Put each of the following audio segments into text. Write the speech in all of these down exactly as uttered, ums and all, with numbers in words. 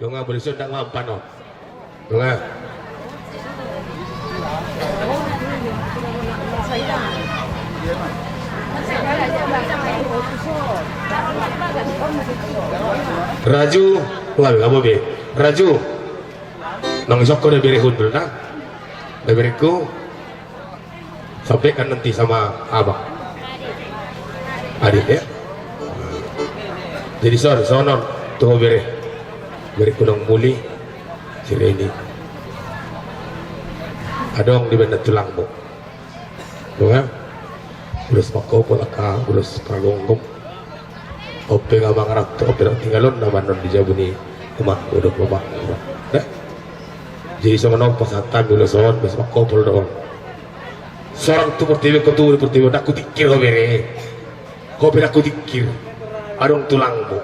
Dongan, boli sondang mampan on. Dongan. Raju, wal, kamu be. Raju. Nang isokko da bere hundul na. Da berengku. Sampaikan nanti sama abang. Adit ya. Jadi son, sonon tu ho bere. Bere kunang muli. Si Reni. Adong di benda tulangmu. Dongan. Ulos pangkopol angka ulos pargonggom. Ope nga mangarat, ope na tinggalon na manon di jabu ni umak, udah umak. Dah. Jadi songon on pasahat hami ulos on, ulos pangkopol do on. Sorang tu portibi, ko tu portibi, ndang hutingkir ho bere. Ho pe ndang hutingkir. Adong tulangmu.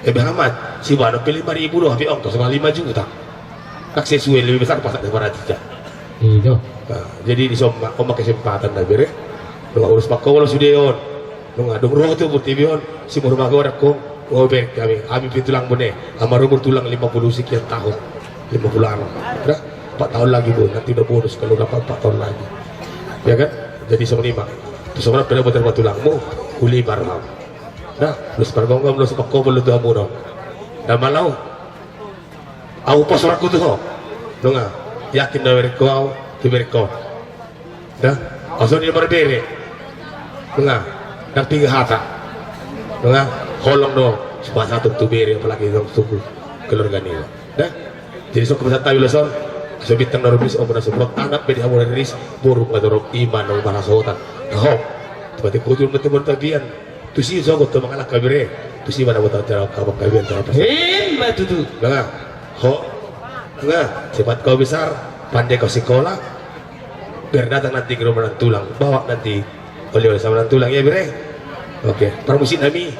Ebe hamat, si bano pe lima ribu do, hape ongkos ma lima juta. Ndang sesuai, lebih besar pasak daripada tija. Iyo. Nah, jadi di son ma, on ma kesempatan na bere. Dongan, ulos pangkopol sude on. Dongan, dung ro tu portibi on, si mur magodang ho. Ho bere, hami, hami pe tulangmu ne. Ama rumur tulang lima puluh sekian tahun. Lima puluh anu. Dah, empat tahun lagi, Bu. Nanti udah bonus kalau dapat empat tahun lagi. Ya kan? Jadi songon i ma. Tu songon on pe na botar ma tulangmu, uli marham. Dah, ulos pargonggom, ulos pangkopol tu hamu do. Dah, malau. Au pos rohangku tu ho. Dongan, yakin do berengku au, tu berengku. Dah, au songon i marbere. Dongan, ndang piga hata. Dongan, holong do, pasahaton tu bere, apalagi tu keluarga niba. Dah, jadi songon pasahat hami ulos on, so bintang na rumis, on ma na sumurut, anak be di hamu na riris, boru ma torop, i ma na marhasohotan. Dah ho, tu pati kutul ma tu martapian. Tusi sogot tu mangalangka bere. Tusi ma na bota tera ka bangka bere tera pas. Emma tutu. Dongan. Ho. Dongan. Cepat kau besar. Pandai kau sekolah. Biar datang nanti ke rumah nantulang. Bawa nanti oleh-oleh sama nantulang ya bere. Oke. Parmusik nami.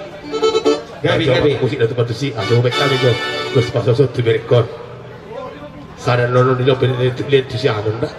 Gabe, gabe. Musik datu patusi. Aku baik kami jo. Terus pas osot tu bere kon. Sada nono di lope di lihat tu si anu nda.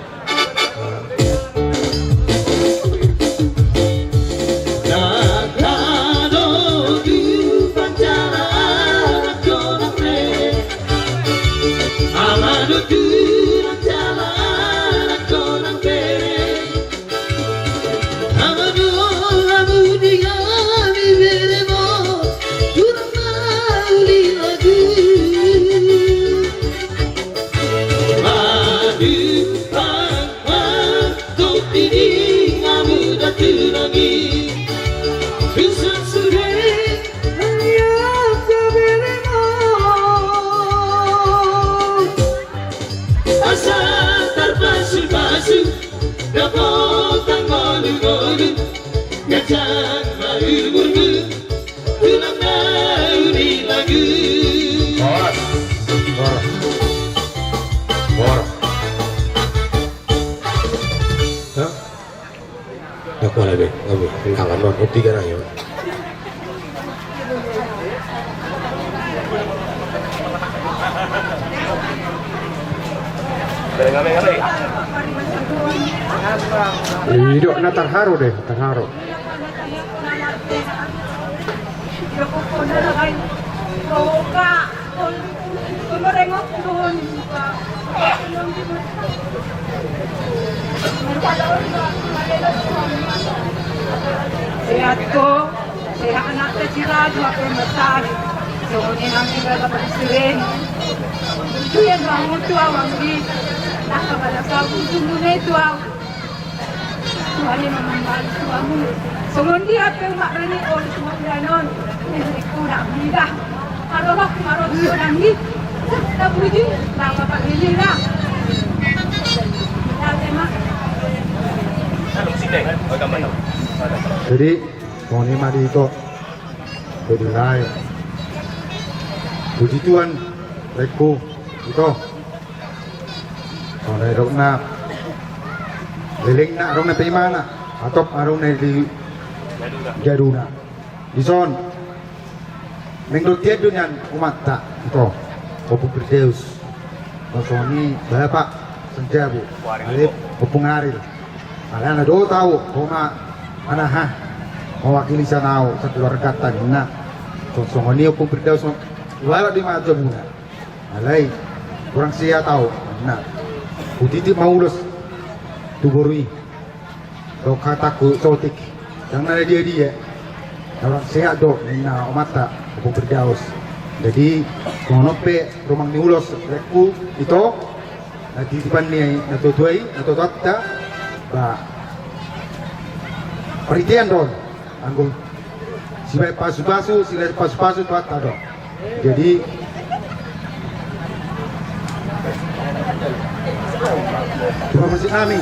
Asa tarpasu-pasu, dapotan ngolu-ngolu, ganjang ma umurmu, tulang na uli lagu. Horas. Horas. Horas. Hah? Nggak boleh, Beb. Nggak boleh. Tangan doang. Kopi kan ayo. Idok na tarharo deh, tarharo. Sehat ko, sehat anak kecil aja, apa yang besar. Soalnya nanti kalau bersihin, itu yang bangun tuh awang di, nah, kepada kau, itu mulai tuh, Tuhan yang membantu kamu. Songon dia pe umak rani ol semua ulanon. Ini kurang lidah. Kalau aku marah sudah ni. Tak puji, tak apa ini lah. Jadi, songon i ma di ito. Jadi lae. Puji Tuhan, rengku, ito. Songon i dok na leleng na adong na pe imana, atop adong na di jaduna. Dison. Mengdotian do nian umatta, ito. Ompung Firdeus. Songon i Bapak Sanjabu. Ale Ompung Aril. Alana do tau, ho ma anaha. Mewakili sian au, sakeluargata ninna. Songon i Ompung Firdaus, ualat di ma jabuna. Alai, hurang sehat au. Na, hutitip ma ulos tu boru i. Dok hatangku sotik. Ndang na dia-dia. Na hurang sehat do, ninna omanta, Ompung Firdaus. Jadi, songon on pe rumang ni ulos, lengku, ito, na titipan ni natua-tua i, natua-tuanta, ba, paritean do on. Anggo sibaen pasu-pasu, sibaen pasu-pasu tu hata do. Jadi, terima kasih kami.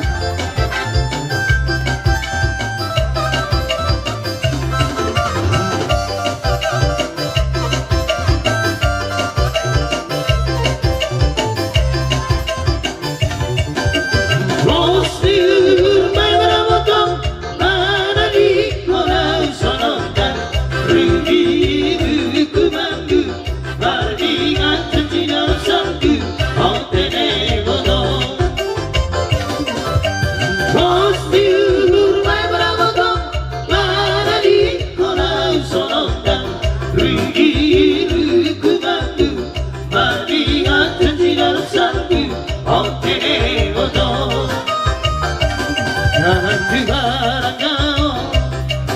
Marningot janji na sanggup, onte deboto. Jangan dibarang kau,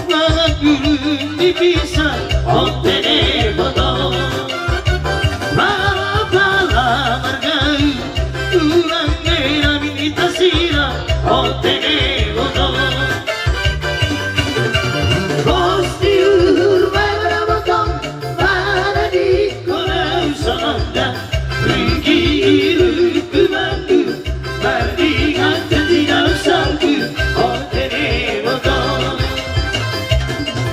mangagulun di pisang, onte deboto. Marapala margau, tulang nami ni tasira, onte deboto. Pos di uhur bae marabotong, mana di kona usonda, riki iru kumandu, mardingan janji na sanggup, onte deboto.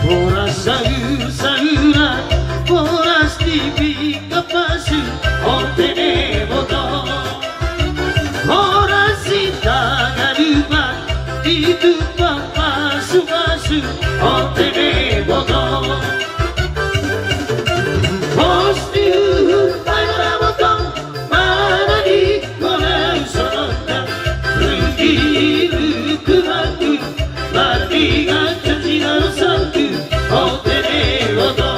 Boras saur-sauran, boras di pinggan pasu, onte deboto. Horas sitagadumang, ditumpang pasu-pasu, onte deboto. Pos di uhur bae marabotong, mana di kona usonda, riki iru kumandu, mardingan janji na sanggup, onte deboto.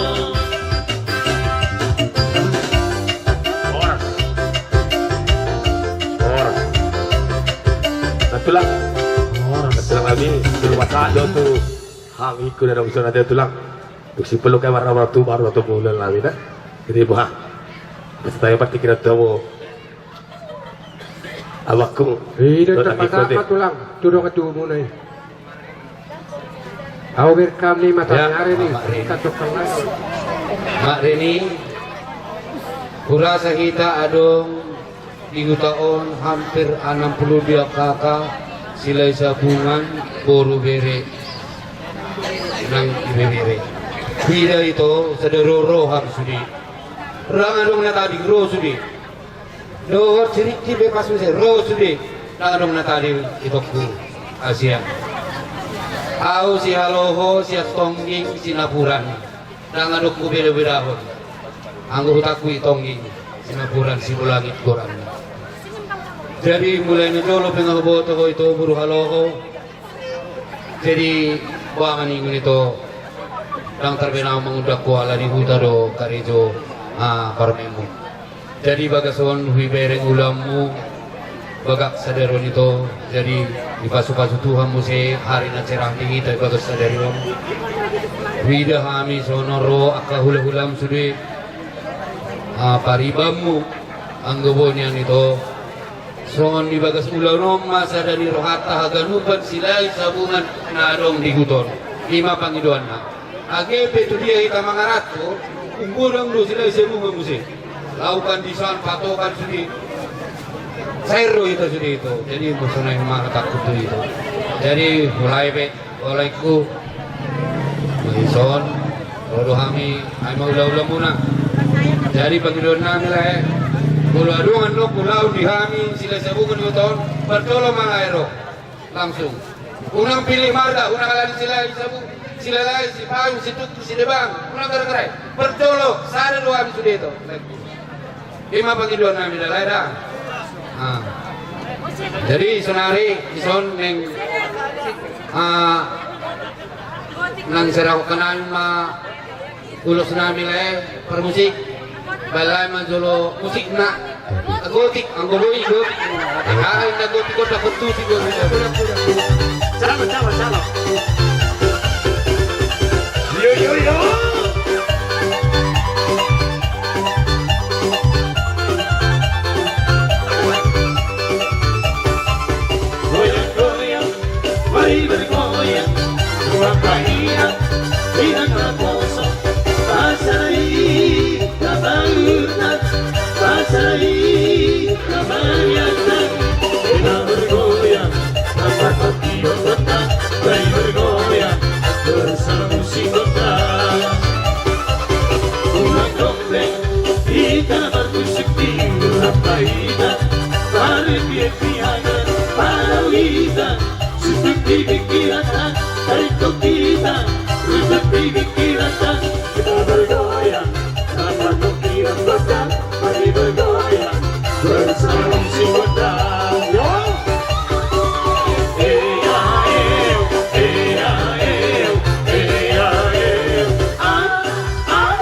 Horas. Horas. Nantulang. Horas. Nantulang nami, tu rumah sakit tu. Hami ikut ada urusan ada tulang. Untuk si peluk kayak warna batu baru atau bulan lami dah. Jadi bah. Pasti tanya pasti kira tahu. Abangku. Ida tempat apa tulang? Tudong itu mulai. Au berkam ni mata hari ni. Mak Reni, kurasa hita adong di huta on hampir anam pulu dua kaka, Silahi Sabungan, boru bere nang ibebere. Ida ito sada ro roham sude. Rang adong na tading ro sude. Dohot si Riki be pas muse ro sude, ndang adong na tading itongku. Asian. Au si Haloho, si Tongging, si Napuran. Ndang adong ku beda-bedahon. Anggo hutangku i Tongging, si Napuran, si Bolangit goranna. Jadi mulai na jolo pe nga huboto ho ito boru Haloho. Jadi boha ma ninna ito, ndang tarbaen au mangundang ho ala di huta do karejo, ah, parumaenmu. Jadi bagas on huibereng ulaonmu, bagak sadari on ito, jadi dipasu-pasu Tuhan muse hari na cerah di hita di bagas sadari on. Huida hami songon ro angka hula-hulam sude, ah, paribanmu, anggo boi nian ito. Songon di bagas ulaon on ma sada ni rohanta haganupan Silahi Sabungan na adong di huta on. I ma pangidoanna. Age pe tu dia hita mangaranto, umgodang do Silahi Sabungan muse. Laho pandisan patokan sude. Saer do hita sude ito. Jadi molo sonai ma hatangku tu ito. Jadi mulai pe. Olaiku. Dison, ro do hami, ai ma hula-hulamuna. Jadi pangidoan nami lae, molo adong annon ulaon di hami, Silahi Sabungan di huta on, parjolo ma lae ro. Langsung. Unang pilih marga, unang ala ni Silahi Sabungan, Silahi, Sipayung, Situngkir, Sidebang, unang gara-gara i. Parjolo, sada do hami sude ito. I ma pangidoan nami da lae da. Ah. Jadi sonari dison nang, ah, nang serahon nami ma Ulos nami lae, parmusik. Baen lae ma jolo musikna. Gotik, anggo boi gotik. Aha inna gotik, gotik, gotik, gotik. Salam, salam, salam. Yo, yo, yo. Goyang, goyang. Mari bergoyang, dua paida, tidak terposo. Pasai kabalutan, pasai kabayatan. Kita bergoyang, tanpa kopi otak, mari bergoyang bersama musik kota. Ulang dong. Hita na marmusik di hurang paida, marpian-pianan parau hita, sungkun di pingkiranta, taringot hita, runtut di pingkiranta, kita bergoyang, sama topi dan botol, mari bergoyang, bersama musik kota. Yo! Ea, eu, ea, eu, ea, eu, ah, ah.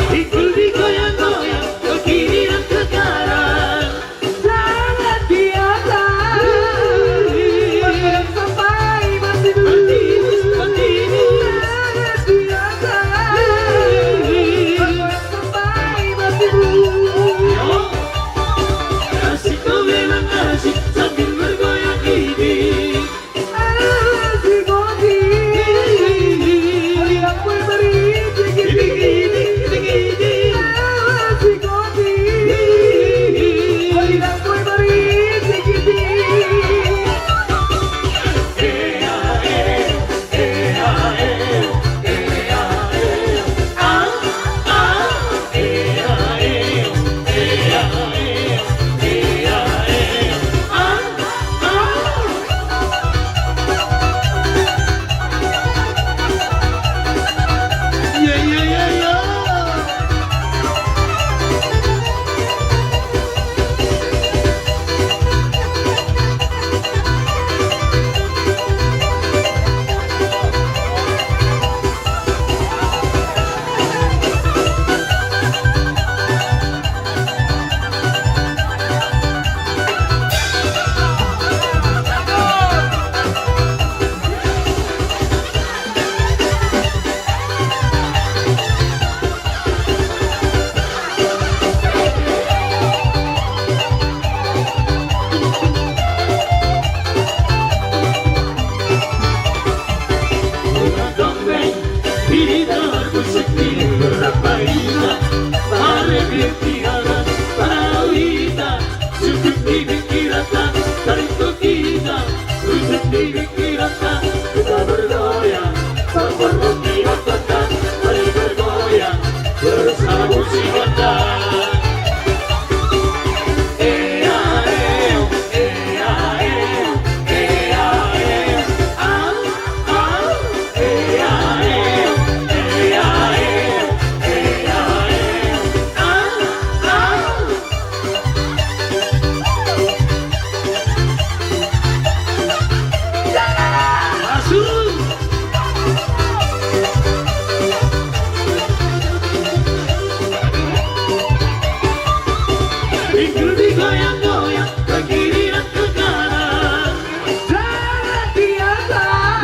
Ikut digoyang-goyang, ke kiri dan ke kanan. Tangan di atas. Sampai mati dulu. Tangan di atas. Sampai mati dulu. Asik, kau memang asik sambil bergoyang ini. Kita bergoyang, bergoyang, mari bergoyang bersama musik Honda. Ea, eu, ea, eu, ea, eu, ah, ah. Jangan di atas.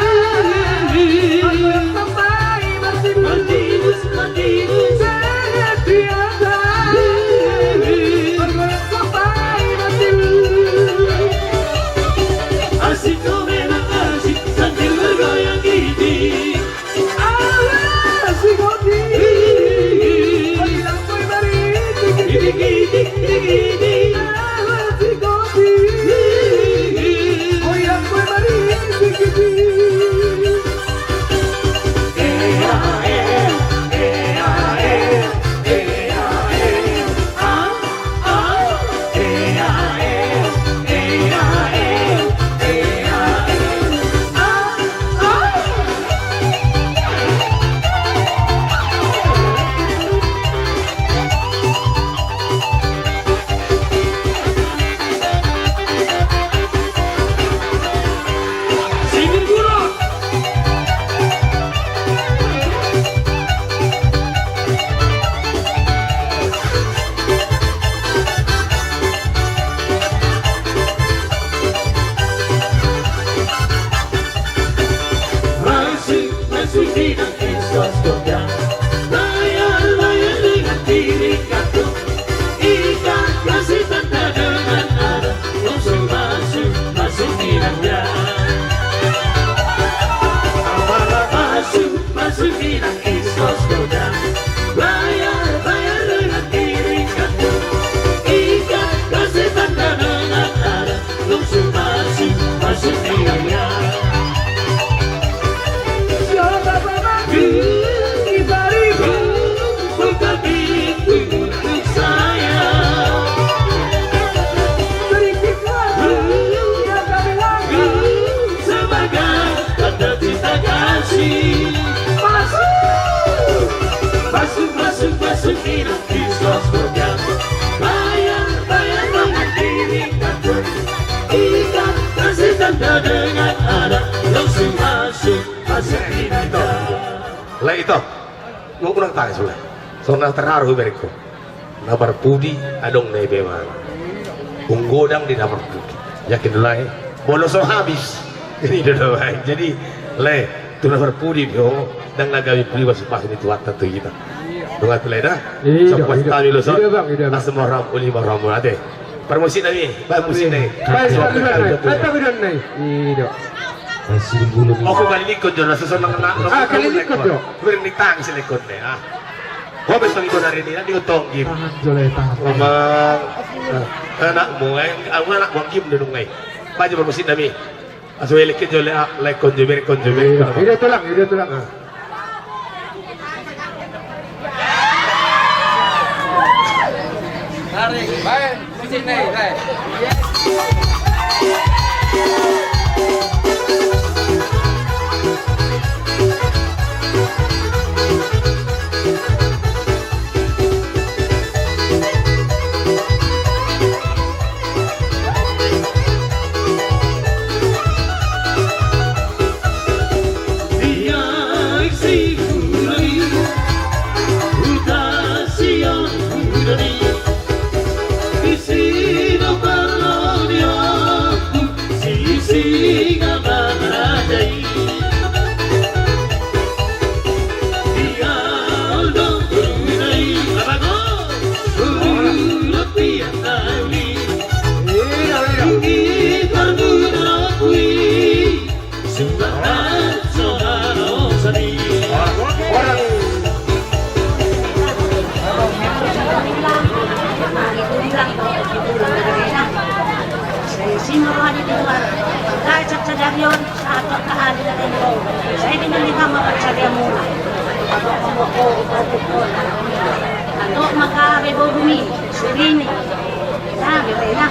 Sampai mati dulu. Mati dulu, mati dulu. Jangan di atas. Sampai mati dulu. Asik, kau memang asik sambil bergoyang ini. Awas, si Goti. Goyang, goyang, mari. Giti, giti, giti, giti. Awas, si Goti. Goyang, goyang, mari. Giti, giti. Ea, eu, ea, eu, ea, eu. Ah, ah. Ea, eu, ea, eu, Masuk, masuk, masuk, masuk, inang di sos boga. Bayar, bayar, bayar, diri takut. Ikan kasih tanda dengan anak, langsung masuk, masuk, inang. Lah itu. Unang tangis, unang. Songon na terharu berengku. Na parpudi adong na iba imana. Umgodang di na parpudi. Yakin do lae. Molo so habis. Ini do na baen. Jadi lae, tu na parpudi do. Ndang na gabe pudi masuk-masuk ni Tuhanta tu hita. Dongan tu lae da. Iya, so pas iya. Tami lo so. Iya, Bang, iya, Bang. Asam maram uli maram ate. Parmusik nami, baen musik nai. Baen, baen, baen, baen, baen, baen, baen. Iya. Oke, kalilikkon jo na susun nang na. Ah, kalilikkon jo. Beri ni tangis likkon ne. Ah. Gua besok itu dari ini nanti gua tonggim. Tahan jole, tahan. Ngomong. Eh, anakmu, eh, aku anakmu gim dulu ngai. Baju bermusik nami. Asu elik ke jole, ah, lekon jo, berkon jo, berkon. Iya, tulang, iya, tulang. Ah. Tarik, baik. Atok maka be boru mi, surini. Na, berena.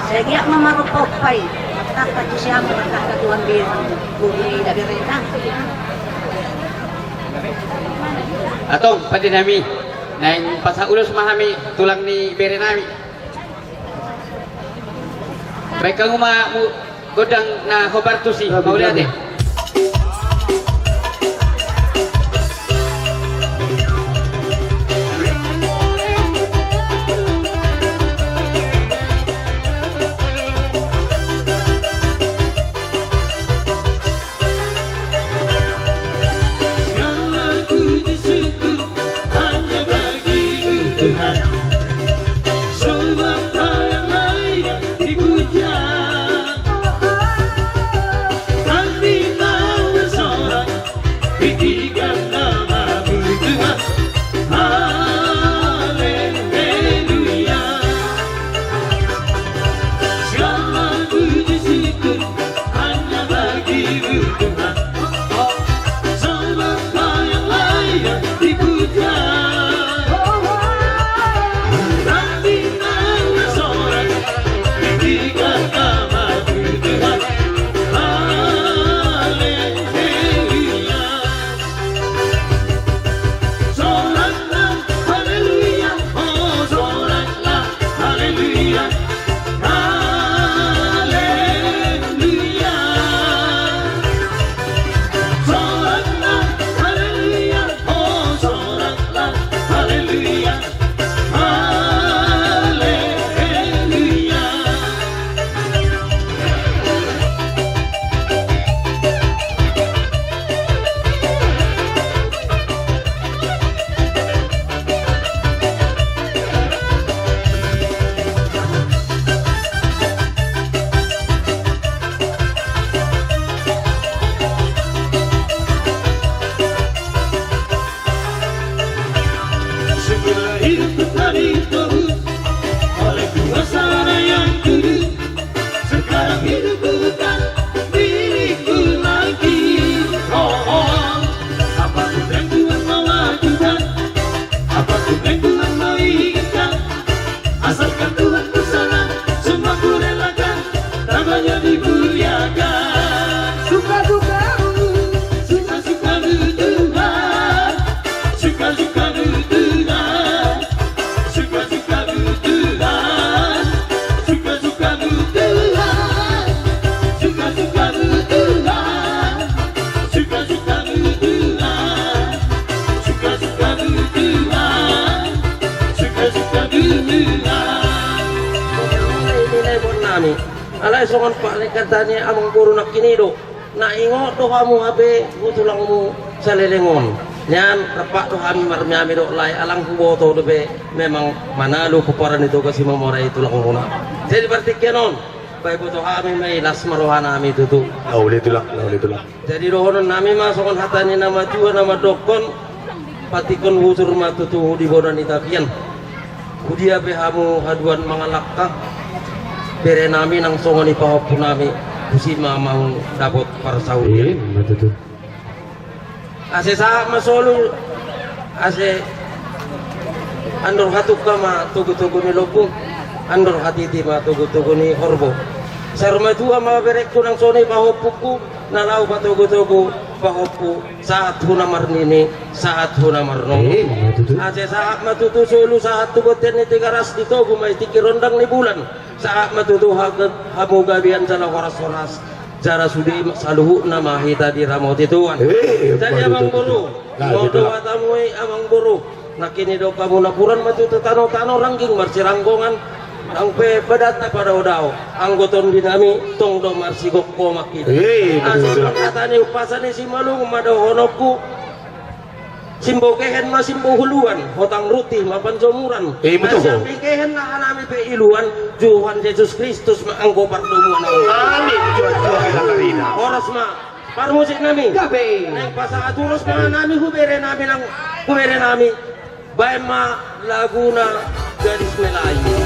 Sai giat ma marompa-ompa i. Tangka tu siamu, tangka tu ambir. Boru mi da berena. Antong, pande nami. Naeng pasahat ulos ma hami, tulang ni bere nami. Baen hamu ma gondang na hombar tusi, mauliate. Alai songon paningkatan ni amangboru nangkin i do, na ingot do hamu hape tu tulangmu saleleng on. Nian rap do hami marmeam i do, alai alang huboto dope memang manalu pomparan ni Toga Simamora i tulangmuna. Jadi partingkian on, bahen boto hami ma i, las ma rohanami tutu. Lauli tulang, lauli tulang. Jadi dohononnami ma songon hata ni na matua na mandokkon, patikon husur ma tutu di bona ni tapian. Hudia pe hamu haduan mangalangka, berenami nang songon i pahompunami, tusi ma hamu dapot parsaulian. Ase sahat ma solu, ase andor hatungka ma togutogu ni lombu, andor hatiti ma togutogu ni horbo. Sai ro matua ma berengku nang songon i pahompungku, na laho patogutogu pahompu, sahat hu na marnini, sahat hu na marnono. Ase sahat ma tutu solu, sahat tu bontean ni Tigaras, ditogu ma i tingki rondang ni bulan. Sahat ma tutu hamu gabean jala horashoras, jala sude saluhutna ma hita diramoti Tuhan. Jadi amangboru, nunga do hatamu i amangboru. Nangkin i do hamu napuran ma tutu tanotano, rangging marsiranggongan, nang pe badanta padaodao, anggo tondinami tong do marsigokkoman hita. Asa songon hata ni umpasa ni Simalungun ma dohononku: Simbo kehen ma simbo huluan, hotang runtih ma panjomuran. Ima tutu. Sian di kehen na hanami pe iluan, Tuhan Jesus Kristus ma anggo pardomuan. Amin. Horas ma parmusiknami. Gabe. Naeng pasahat ulos ma nami hu berenami nang hu berenami. Bahen ma laguna Gadis Melayu.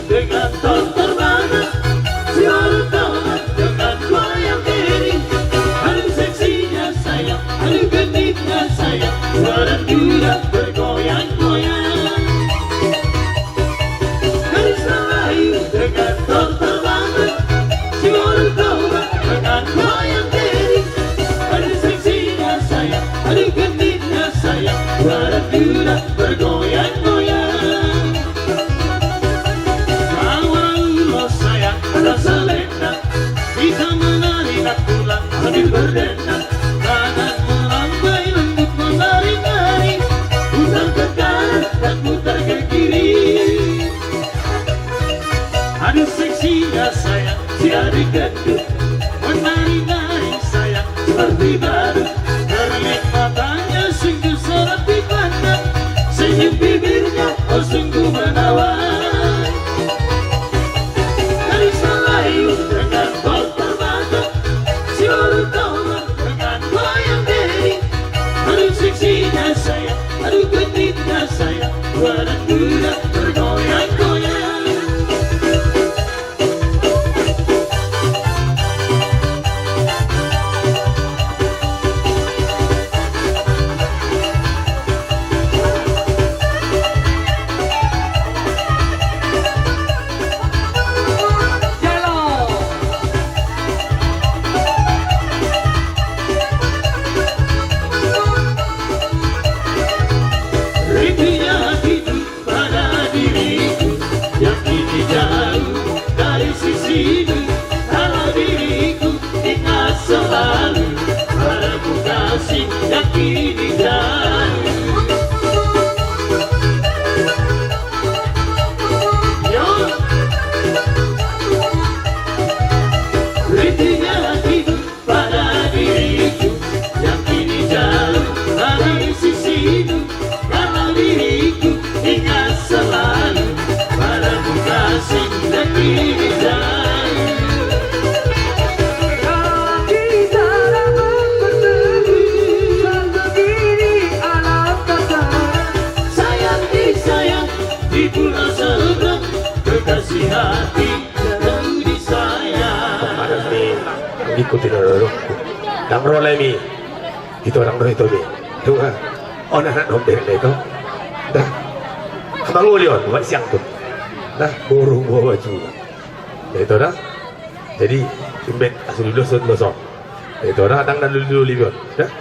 Dengan tortor badan, si Orun Toba dengan goyang diri. Aduh seksinya sayang, aduh genitnya sayang, badan juga bergoyang-goyang. Gadis Melayu dengan tortor badan, si Orun Toba dengan goyang diri. Aduh seksinya sayang, aduh genitnya sayang, badan juga bergoyang-goyang. Saur ulos sayang, rasa leleng, kita menari dan pulang sambil berdendang. Tangan melambai, lembut menari-nari, putar ke kanan dan putar ke kiri. Aduh seksinya sayang, si adik gendut, menari-nari sayang seperti badut. Kerlip matanya sungguh seram dipandang, senyum bibirnya, oh, sungguh menawan. Gadis Melayu dengan tortor badan, si Orun Toba dengan goyang diri. Aduh seksinya sayang, aduh genitnya sayang, badan juga bergoyang-goyang. Rindunya hatiku pada diriku yang kini jauh dari sisimu. Kalau diriku ingat selalu padamu kasih yang kini jauh. Yo. Rindunya hatiku pada diriku yang kini jauh dari sisimu. Kalau diriku ingat selalu padamu kasih yang kini jauh. Yang kini jarang bertemu, satu kini alam tak sayang. Sayang di sayang di pulau seberang, kekasih hati. Ikuti dulu. Dang ro lemi. Ito dang ro ito be. Tuha. On anak dombeng na ito. Dah. Abang Ulion buat siang tu. Dah, boru bawa baju. Na ito dah. Jadi imbet asu dulu sun doson. Na ito dah, dang na dulu dulu libion. Dah.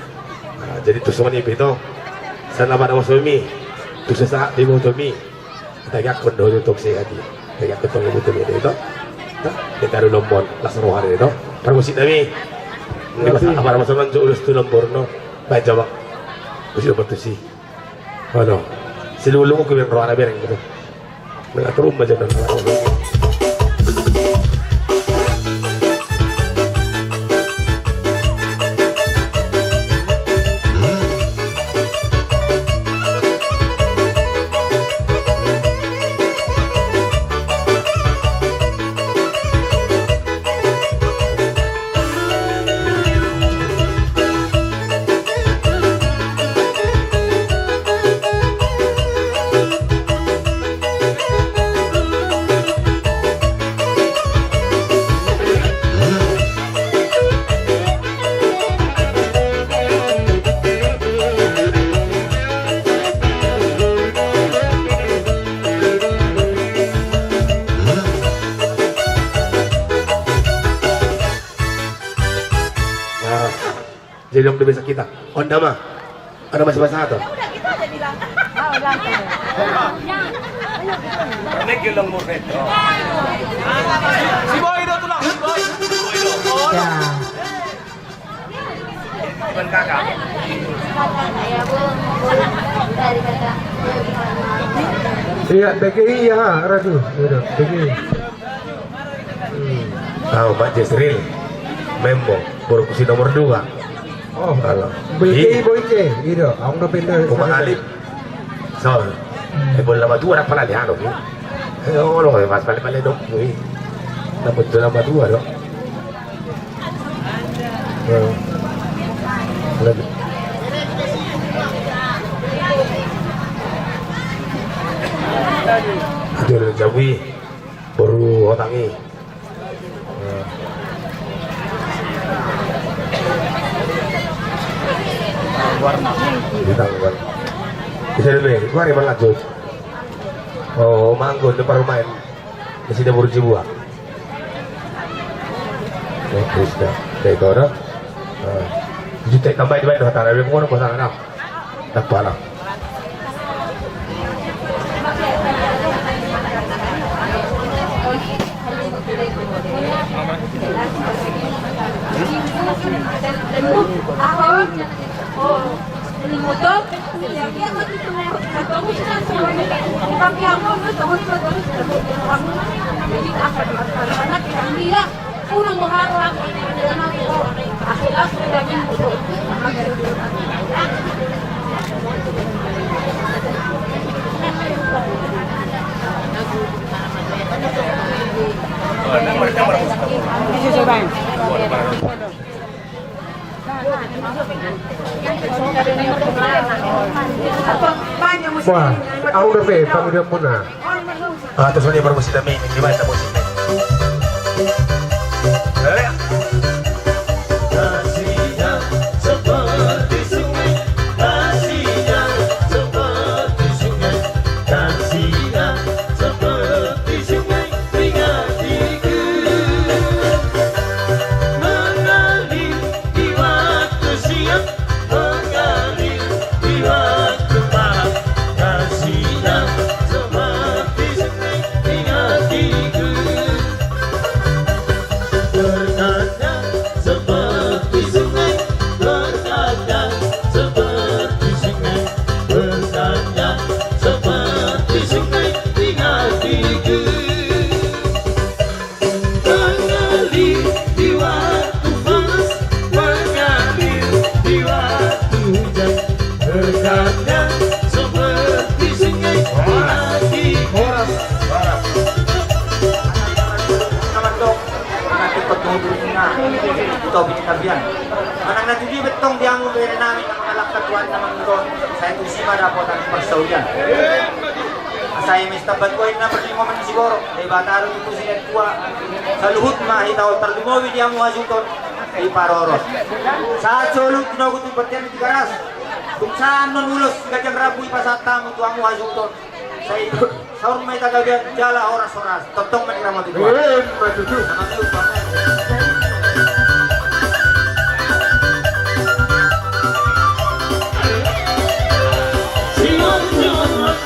Nah, jadi tu songon i pe ito. Sana pada masuk mi. Tu sasahat do ibotomi. Tagiangkon do tu tong sehat i. Tagiangkon tong ibotomi do ito. Ditaru lombon las roha do ito. Parmusiknami. Ini pas apa nama sonon jo ulos tu lombor no. Baik jawab. Ulos tu si. Olo. Silulu ku bilang rohana bereng gitu. Mengatur umba jadon. Jadi dong bisa kita. Onda ma. Ada masih bahasa atau? Si Boy do tulang, si Boy. Ya. Iya, B G I ya, Ratu. Iya, B G I. Au, Pak Jesril. Membo, boru ku si nomor dua. Oh, kalau B G I, Boy C. Iya, aku udah pindah. Uma Alip. Sol. Eh, bola lama dua, apa lagi, anu, ya? Eh, oh, lo, pas balik-balik dong, wih. Lama dua, lama dua, dong. Aduh, jawi. Boru Hotang i. Bisa lebih, gua hari malam lanjut. Oh, manggun depan rumah. Masih ada boru Cibua. Oh, terus dah. Kayak itu ada. Juta tambah di mana? Tanah dia pun kosong, nah. Dapala. Wah, au dope pangidoanmuna. Ah, terus dia baru musik dami, ini gimana musik? Eh? Kasihnya seperti sungai, kasihnya seperti sungai, kasihnya seperti sungai. Mengalir di waktu siang, mengalir di waktu malam, kasihnya seperti sungai di hatiku. Berkatnya seperti sungai, berkatnya seperti sungai, berkatnya seperti sungai di hatiku. Mengalir di waktu panas, mengalir di waktu hujan, berkatnya seperti sungai di hati. Horas, horas. Manang na tudia bettong di hamu bere nami na mangalangka Tuhan na mangihut, sai tusi ma dapotan parsaulian. Asa i ma stambat uain na parlinggoman ni siborok, Debata do tutu sian tua. Saluhut ma hita on tarlumobi di hamu hasuhuton, diparorot. Sahat solu tinogu tu bontean ni Tigaras. Tung sahat annon ulos ganjang rambu dipasahat hamu tu hamu hasuhuton. Sai saur ma hita gabe jala horas-horas. Tongtong ma diramoti Tuhan. Emma tutu. Sama tu, Tuhan. Siwon-siwon.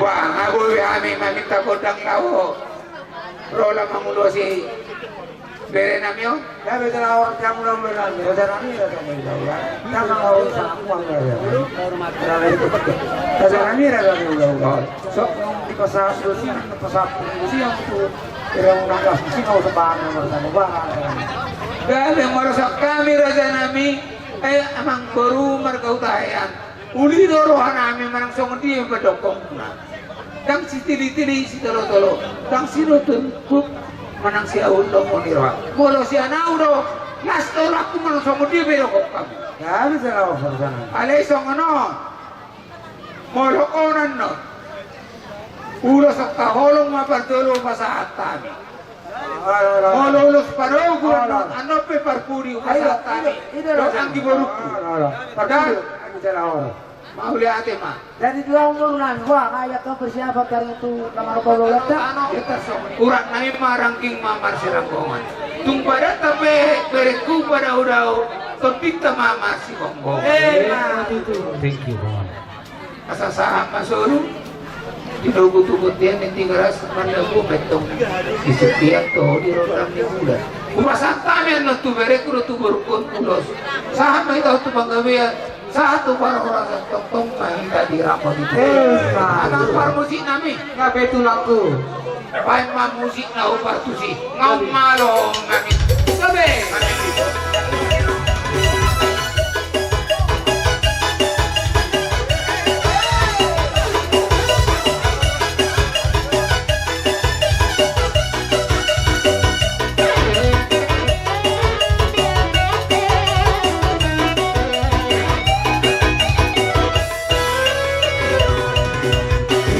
Bah, nga boi hami maminta gondang laho ro laho mangulosi bere nami on. Gabe jala orang tiang ulang bere nami, raja nami, raja nami, raja nami. Jangan kau sama uang bere nami. Raja nami, raja nami, ulang ulang. Sok dipasap dosi, dipasap dosi yang itu. Tidak mau nagas, sini kau sebarang, bersama barang. Gabe marsak hami raja nami, eh, amang boru marga Hutahean. Uli do roha nami manang songon dia pe dohononmuna. Ndang sitili-tili sitolo-tolo, ndang sinutut manang siaul dohononmuna. Molo sian ahu do, las do rohangku manang songon dia pe dohononmuna. Alai songon on, molo onan on, ulos angka holong ma parjolo pasahat hami. Molo ulos padogu annon, annon pe parpudi hupasahat hami. Dohot anggi borungku. Parpudi, anggi jala oro. Mauliate ma. Jadi dua umur nami, wah, kayak kau persiapan dari itu nama rokok lo letak. Urat nami ma rangging ma marsiranggong. Tung pada tape berengku pada udau, tondinta ma marsigomgom. Eh, nah, itu. Thank you, Bang. Asa sahat ma solu. Di dogu tu bontean ni Tigaras, mandabu metong di setiap toho di rondang ni bulan. Hupasahat hami annon tu berengku dohot tu borungku ulos. Sahat ma hita tu panggabean, sahat tu parhorasan, tongtong ma hita di ramo di tu. Eh, anak parmusik nami. Gabe tulangku. Baen ma musik na hupartusi. Ngaum ma lohom nami. Gabe.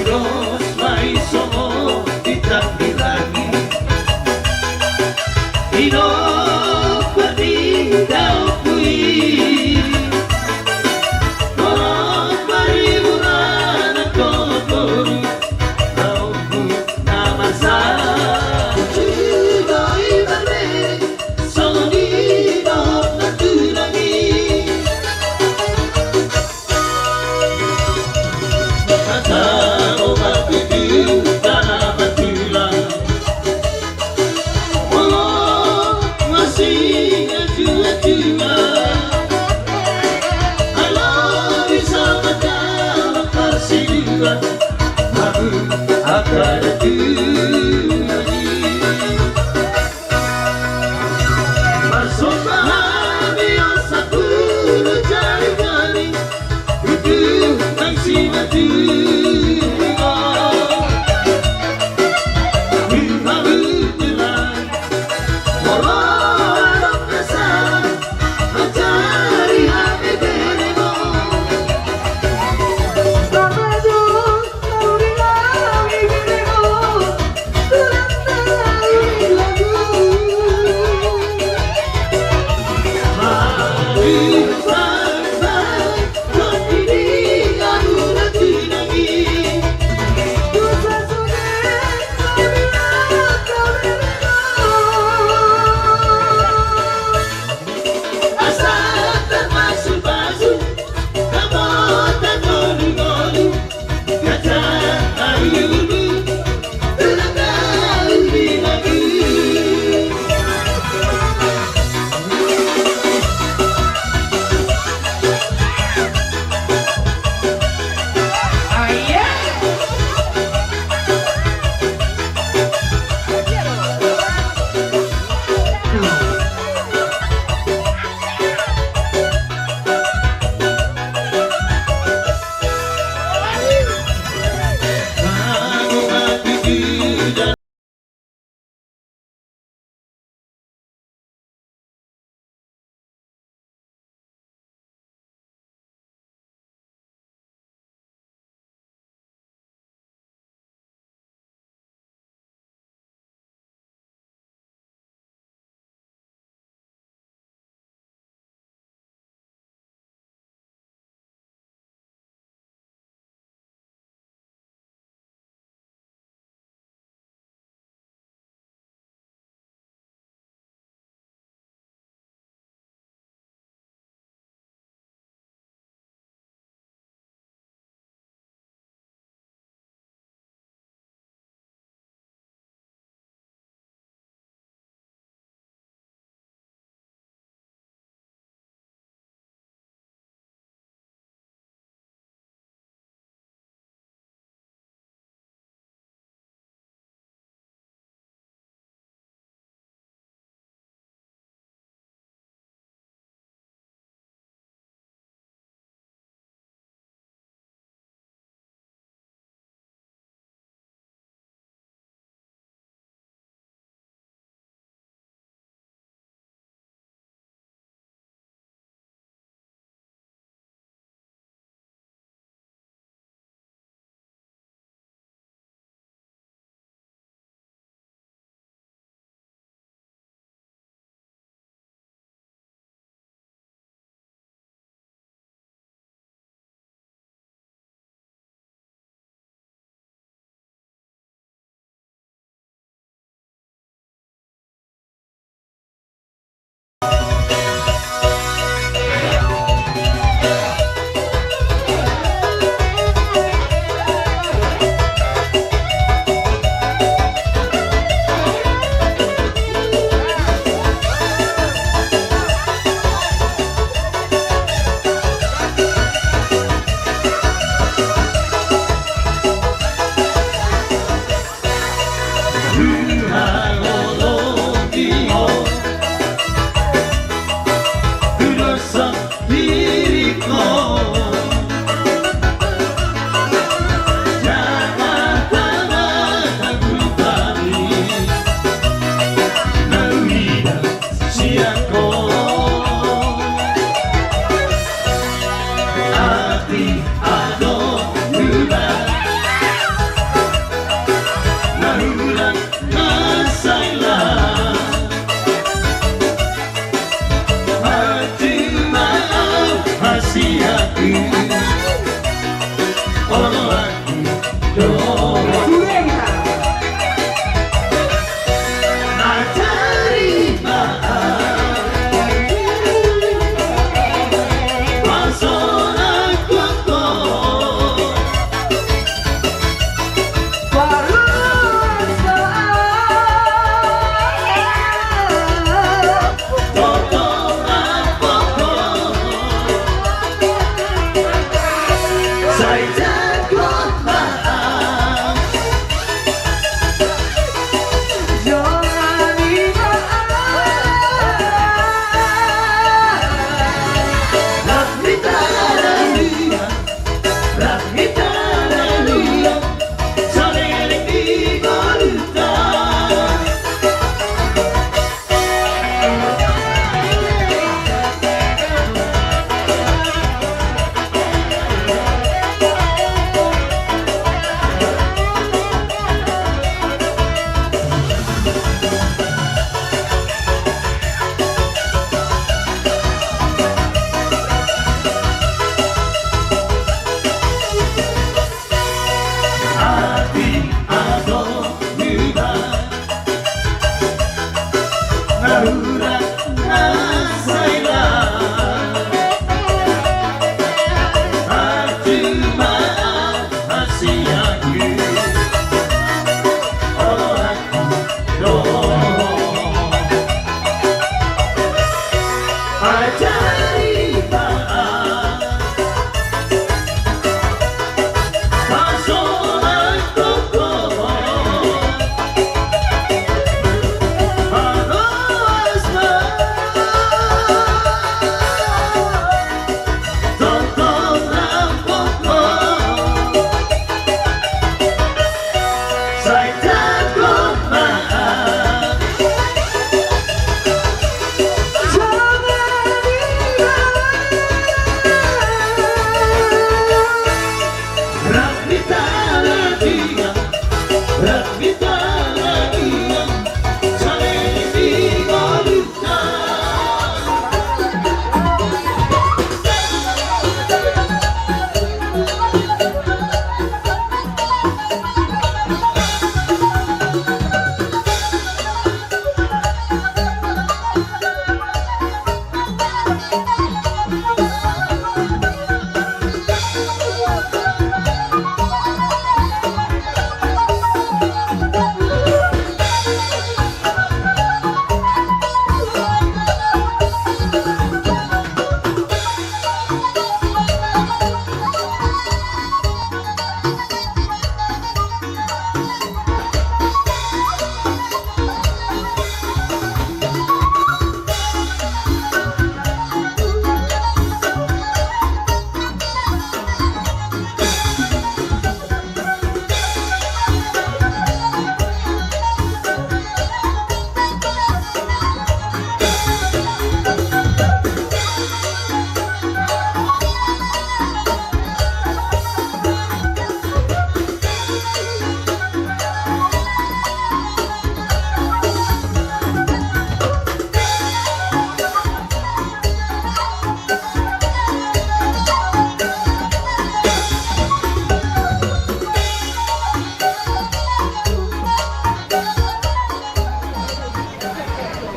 Ulos ma i songon bintang di langit. Inomparni daonku i. Torop ma riburan angka boru. Daonku na masa. Sugoi barre. Songon i do na tulang i. Hata do batu di tanah batulang. Olo masih jua-jua. Alo bisa macam parsiduan. Aku akan tulang i. Marsomba hami on sampulu jari-jari, tutu nang simatua. Hita berenang, molo adong na salah, manjari hami berengku. Ate adong nuba na hurang na sai las. Patima au hasiangan. Olo.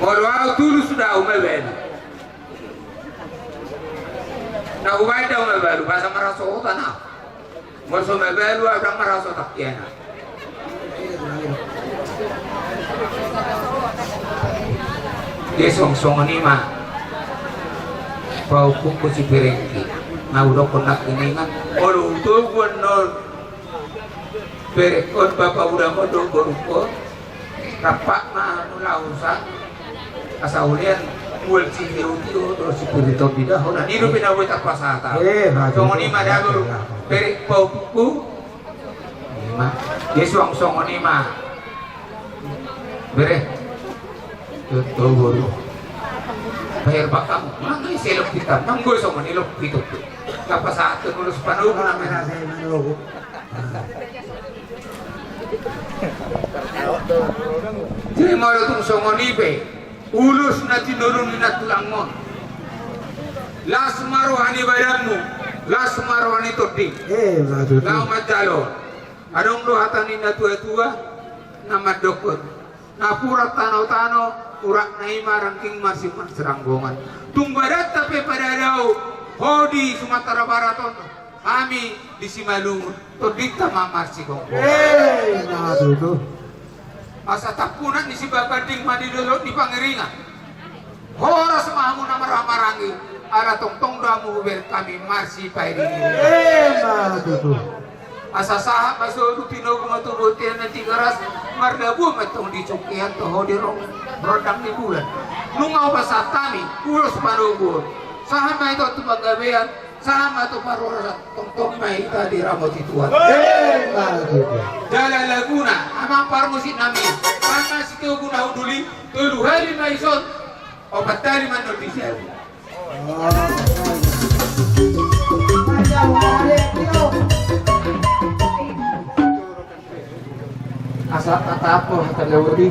Molo au tulus do au mabalu. Na hubaen do au mabalu, boasa marhasohotan au? Molo so mabalu au, ndang marhasohotan hian au. Jadi songon, songon i ma pahompungku si Perengki. Na hudokkon nangkiningan, molo hutogu annon, Bere on, bapa uda on dohot boru on, rap ma anu laosan, asa ulian mual sitiotio dohot sipuriton di dahonan i dope na boi tarpasahat. Eh, songon i ma da boru. Bere pahompungku. I ma. Jadi suang songon i ma. Bere. Tutu boru. Bayar bakam, mangai selok kita, manggosong ni lok kita tu. Kapa saat tu ngurus panogu namanya saya manogu. Jadi mau tung songon i pe, ulos na tinurun ni na tulang on. Las ma roha ni badanmu, las ma roha ni tondi. Eh, ma tutu. Laho manjalo. Adong do hata ni na tua-tua, na mandokkon. Napuran tano-tano, urakna i ma rangking marsimaranggongan. Tung badanta pe padadao, ho di Sumatera Barat on, hami di Simalungun, tondinta ma marsigomgoman. Eh, na tutu. Asa tampunan ni Sibabanding ma di dolok ni Pangiringan. Horas ma hamu na marhahamaranggi, ala tongtong do hamu hubereng hami marsipaidingin. Eh, ma tutu. Asa sahat ma sodu, tinogu ma tu bontean na Tigaras, mardabuan ma tong di Cungkian, toho di rong, rondang ni bulan. Nunga hupasahat hami ulos panogu on. Sahat ma i tu panggabean, sahat ma tu parhorasan, tongtong ma hita diramoti Tuhan. Eh, ma tutu. Jala laguna, amang parmusik nami, pangka sitogu na hundul i, tolu hali ma dison, opat hali ma non di siabu. Asa tatampo hata na uli,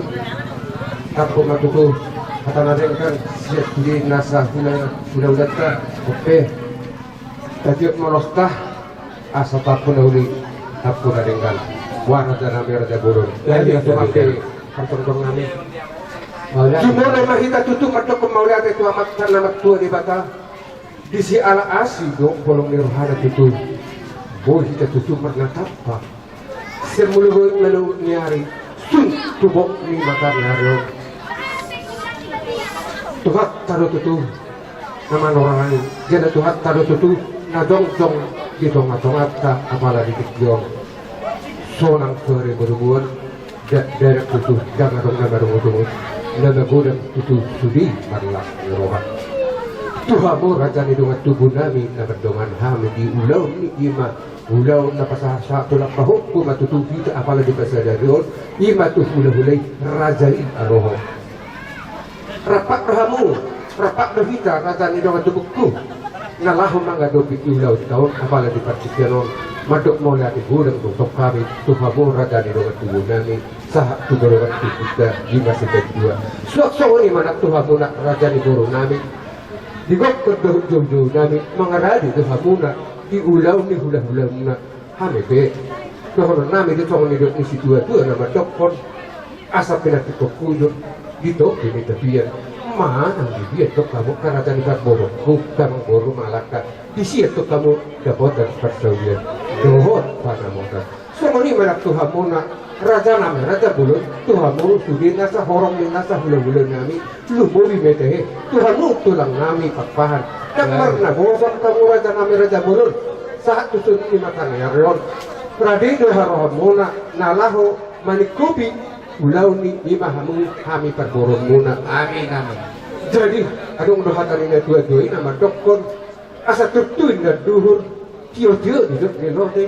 tampo ma tutu hata na denggan, sian sude nasa hula, hula-hulanta, ope. Tatiop ma ulosta, asa tampo na uli, tampo na denggan. Boha raja nami raja bolon. Jadi, jadi, ope, jadi. Partongtong nami. Mauliate. Jumolo ma hita tutu mandokkon mauliate tu Amanta na martua Debata. Disi ala asi dohot holong ni rohana tutu, boi hita tutu marnatampak. Sian molo boi manogot ni ari, sun tu bok ni mataniari on. Tuhanta do tutu na manorangi, jala Tuhanta do tutu na jongjong di tongatonganta, apala di tingki on. Sonang sore borubuan, dakdanak tutu, ndang adong na madongodongot, na magodang tutu sude marlas ni roha. Tu hamu raja ni dongan tubu nami na mandongan hami di ulaon ni, i ma ulaon na pasahat-sahat tulang pahompu ma tutu hita, apala di pasadari on, i ma tu hulahula i, raja i alo ho. Rap ma hamu, rap ma hita raja ni dongan tubungku, na laho mangadopi ulaonta on, apala di partingkian on, mandok mauliate godang do tong hami tu hamu raja ni dongan tubu nami, sahat tu dongan tubunta di masa dua. Suang songon i ma nang tu hamuna raja ni boru nami, di gokhon dohot joujou nami, mangarade do hamuna di ulaon ni hulahulamuna. Hami pe, dohonon nami do songon nidok ni situatua na mandokkon, asa pinantikhon hujur di topi ni tapian, manang di dia tong hamu angka raja ni parboruonku, damang boru, mangalangka, di sia tong hamu dapotan parsaulian dohot pansamotan. Songon i ma nang tu hamuna raja nami raja bolon, tu hamu sude nasa horong ni nasa hulahula nami, lumobi ma i tahe tu hamu tulang nami Pakpahan. Ndang marnabosan hamu raja nami raja bolon, sahat tu sun ni mataniari on. Rade do harohamuna na laho maningkopi ulaon i, i ma hamu hami parboruonmuna. Amin, amin. Jadi, adong do hata ni natuatua i na mandokkon, asa turtu indahan duhur, tiotio didok ni lote,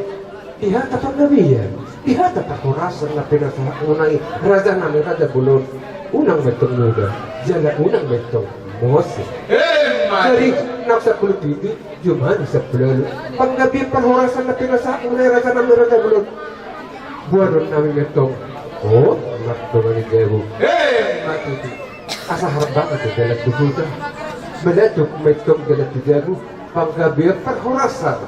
di hata panggabean, di hata parhorasan na pinasahatmuna i, raja nami raja bolon, unang ma i tong muda, jala unang ma i tong mose. Emma. Jadi, nang sampulu pitu, jumadi sampulu ualu. Panggabean parhorasan na pinasahatmuna i, raja nami raja bolon, boanon nami ma i tong, o, martonga ni jabu. Emma tutu. Asa harbangan do dalan tu huta, manatuk ma i tong dalan tu jabu, panggabean parhorasan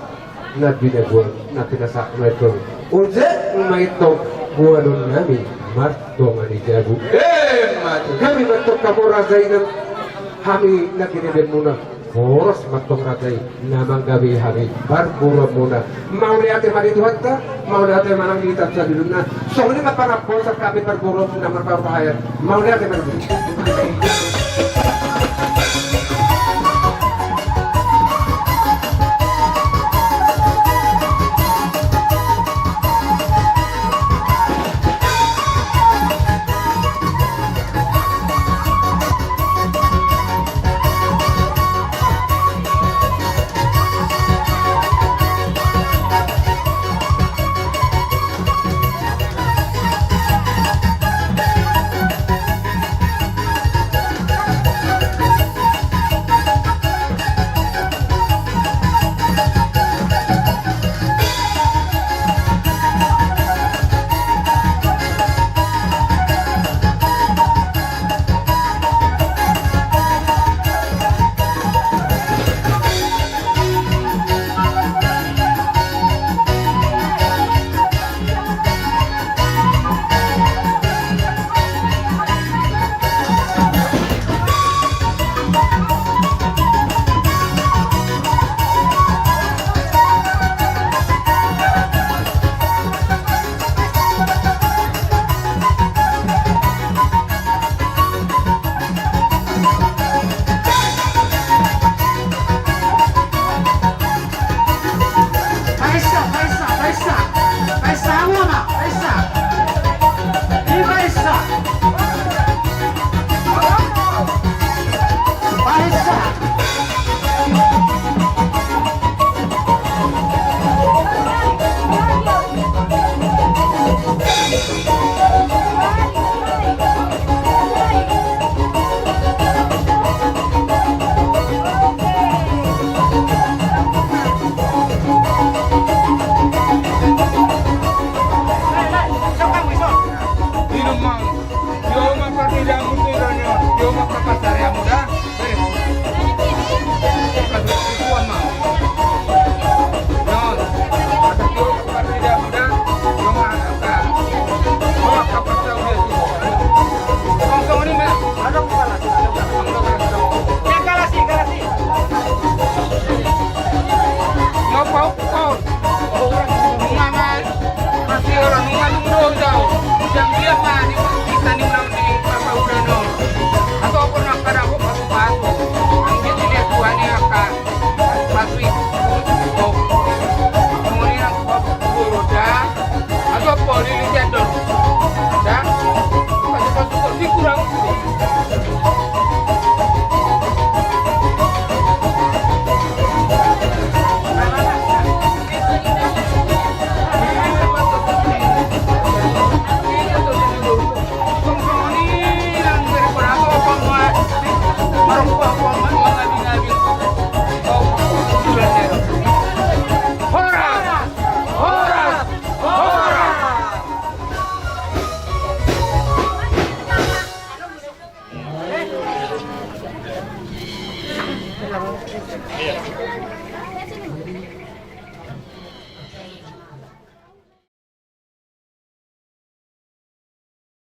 na binaboan, na pinasahat ma i tong, oje ma i tong boanon nami martonga ni jabu. Emma tutu. Gabe ma i tong hamu raja i nang hami na ginibaanmuna. Horas ma i tong raja i na manggabei hami parboruonmuna. Mauliate ma di Tuhanta, mauliate ma nang di hita saluhutna. Songon i ma panamposan hami parboruon na marbahagia. Mauliate ma di Tuhanta.